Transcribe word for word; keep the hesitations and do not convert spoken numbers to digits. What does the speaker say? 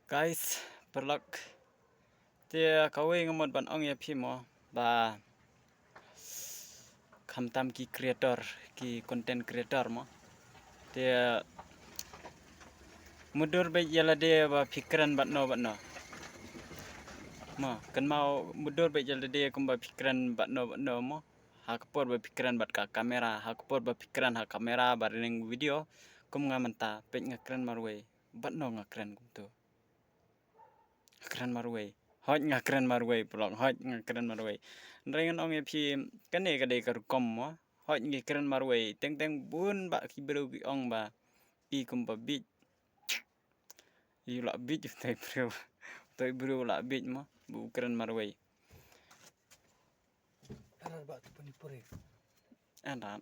Guys, paralok. Te kawei nga mut ban ong ïa phi mo ba khamtam ki creator, ki content creator mo. Te mutdur beit ïa lade ba phi kren bad no bad no. Mo, kynmaw mutdur beit ïa lade kumba phi kren bad no bad no mo. Ha ka por ba phi kren bad ka kamera, ha ka por ba phi kren ha kamera ba ring video, kum nga mynta, peit nga kren marwei, bad no nga kren kumto. Kren marwei. Hooid nga kren marwei, paralok, hooid nga kren marwei. Hynrei ngan ong ïa phi, kane ka dei ka rukom mo. Hooid nga kren marwei, teng teng bun ba ki briew ki ong ba i kumba bieit. I u la bieit utai briew. Utai briew u la bieit mo, ba u kren marwei. Arar ba tu pani pore. Arar.